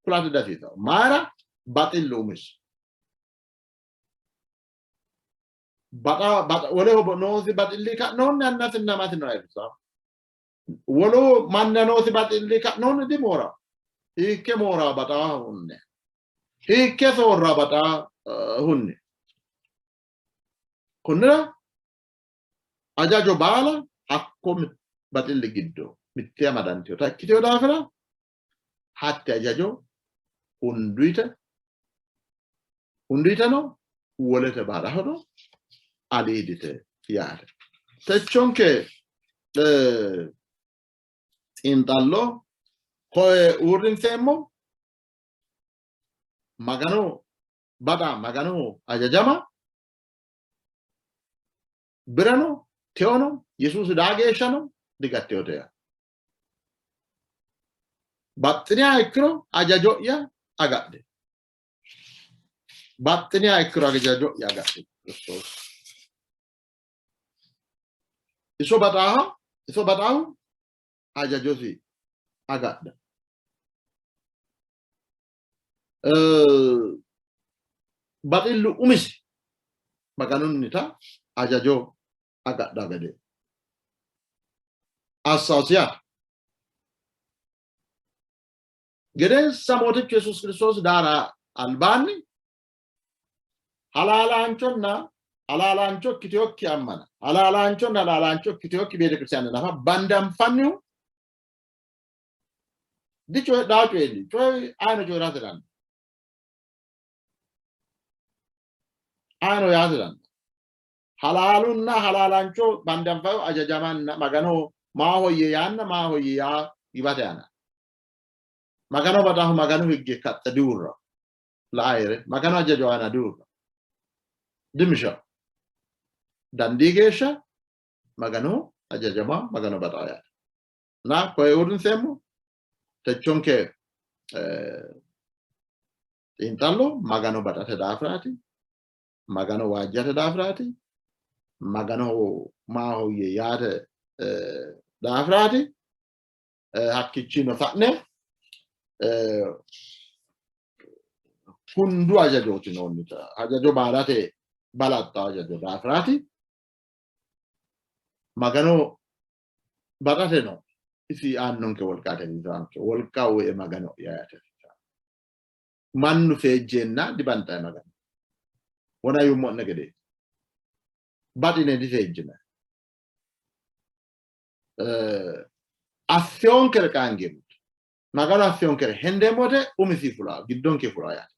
kulate dihasiisanno. Mayira? Baxillu umisi. Baxa, baxa, woleho noosi baxilli ka'noonni annasinna amasino ayirrisanno. Wolu manna noosi baxilli ka'noonni dimoora. Hiikke moora baxaa hunne. Hiikke soorra baxaa hunne. Konnira hajajo baala hakko baxilli giddo mitte amadantinota ikkitino daafira hatte hajajo hunduyite hunduyiteno wolete baalahono aliidite yaate. Techonke xiinxallo koye uurrinseemmo. Magano baxa, Maganoho hajajama birano teono Yesuusi daa geeshshano digattinote yaate. Baxxiniha ikkiro hajajo'ya agadhe. Baxxiniha ikkiro hajajo'ya agadhe. Kiristoosi. Iso baxaaha, iso baxaahu hajajosi agadha. Baxillu umisi Maganunnita hajajo agadha gede assasi yaate. Gedensa Mootichu Yesuusi Kiristoosi daara albaanni halaalaanchonna halaalaancho ikkitinokki ammana, halaalaanchonna halaalaancho ikkitinokki beetekiristaane nafa bandanfannihu dicoyidhaa coyinni coyi ayino coyi'rate dandaanno. Ayino yaate dandaanno. Halaalunna halaalaancho bandanfannihu ajajamanna Maganoho maahoyye yaanna maahoyye yaa giwate aana. Magano baxaahu Maganu higge kaxxe diuurra. La'a hee're Maganu hajajo aana diuurra. Dimisha. Dandii geeshsha Maganoho hajajama Magano baxaa yaate. Na koye uurrinseemmo techonke. Xiinxallo Magano baxate daafiraati, Magano waajjate daafiraati, Maganoho maahoyye yaate daafiraati. Hakkiichino sa'ne hundu hajajooti noonnita hajajo baalate balaxxa hajajo daafiraati. Magano baxate no isi aannonke wolqaati hasiisaanke wolqa uye Magano'ya yaate hasiisaanke. Mannu seejjeenna dibanxanni Magano. Wona yuummo'ne gedeeti. Baxine diseejjinanni. Assiyoonkere qaangeemmo. Maganu assiyoonkere hendeemmo wote umisi fula giddonke fula yaate.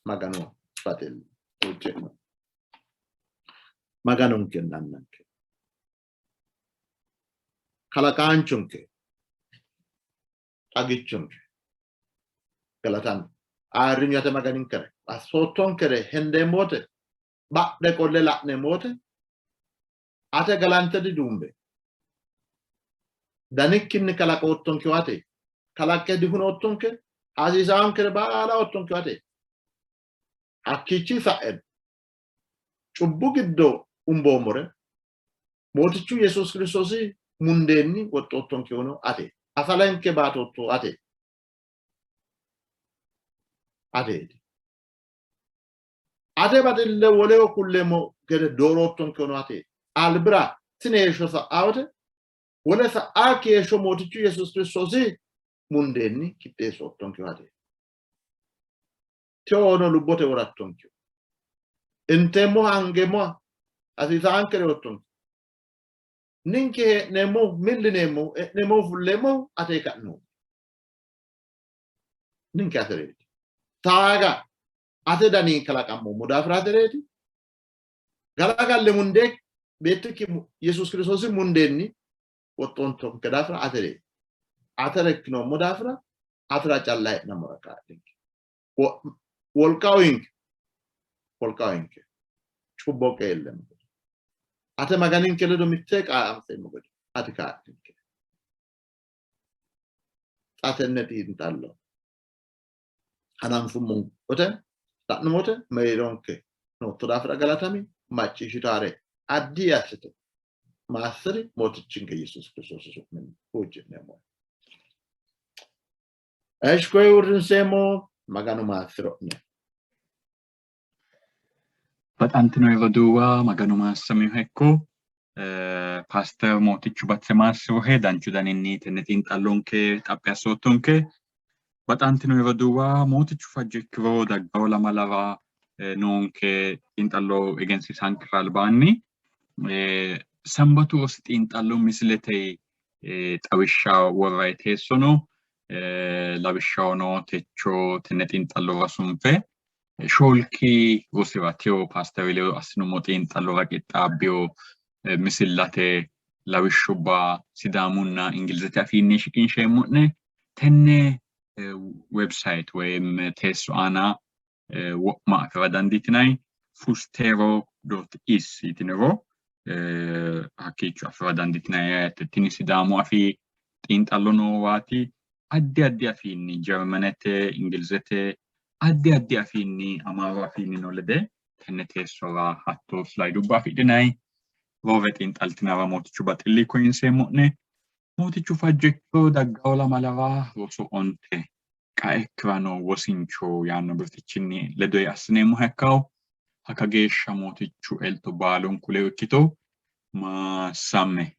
Maganu baxilli huucci'no. Maganonkenna Annanke. Kalaqaanchonke. Xagichonke. Galatami. Ayirrinyu ate Maganinkere. Assoottonkere hendeemmo wote badhe qolle la'neemmo wote ate galante diduumbe. Danikkinni kalaqoottonkehu ate. Kalaqqe dihunoottonke, hasiisaankere baala oottonkehu ate. Hakkiichi sa'e cubbu giddo umboommore Mootichu Yesuusi Kiristoosi mundeenni woxxoottonkehuno ate. Asalenke baatoottohu ate. Ateeti. Ate baxille woleho kulleemmo gede dooroottonkehuno ateeti. Albira tini heeshsho sa'aa wote wole sa'aakki heeshsho Mootichu Yesuusi Kiristoosi mundeenni qixxeessoottonkehu ateeti. Tewono lubbote worattonkehu. Inteemmoha angeemmoha hasiisaankere yoottonke. Ninke hee'neemmohu millineemmohu e'neemmohu fulleemmohu ate ka'noommo. Ninke atereeti. Taaga ate dani kalaqammoommo daafira atereeti. Galagalle mundee beettikki Yesuus Kiristoosi mundeenni woxxoontonke daafira atereeti. Atere ikkinoommo daafira atera calla hee'nammora kaa'linke. Wolqa uyinke. Wolqa uyinke. Cubbo qeellemmo gede. Ate Maganinke ledo mittee qaanfeemmo gede ati kaa'linke. Xa tenne xiinxallo hananfummo wote la'nummo wote mereeronke nootto daafira galatami macciishshitaare addi assite maassiri Mootichinke Yesuusi Kiristoosi su'minni huucci'neemmo. Eshi koye uurrinseemmo Maganu maassiro'ne. Baxantino roduuwa Maganu maassamiha ikko. Paaster Mootichu Batse maassirohe danchu daninni tenne xiinxallonke xaphi assoottonke. Baxantino roduuwa Mootichu fajjo ikkiro daggawo lamalara noonke xiinxallo egensiisankera albaanni Sambatu rosi xiinxallo misilete xawishsha worrayi teessono lawishshahono techo tenne xiinxallora sunfe shoolki rosira teyo paasteri ledo assinummo xiinxallora qixxaabbino misillate lawishshubba Sidaamunna Ingilizete afiinni shiqinsheemmo'ne. Tenne website woyim teesso aana wo'ma afi'ra dandiitinanni fustero dot is yitiniro hakkiicho afi'ra dandiitinanni yaate. Tini Sidaamu afii xiinxallo noowaati. Addi addi afiinni Jarmanete, Ingilizete, addi addi afiinni Amaaru afiinnino lede tenne teessora hatto slaydubba afidhinanni. Roore xiinxaltinara Mootichu baxilli koyinseemmo'ne. Mootichu fajjo ikkiro daggawo lamalara roso onte qaekkira noo wosincho yaanno birxichinni ledoye assineemmoha ikkawo. Hakka geeshsha Mootichu elto baalunku ledo ikkito. Maassamme.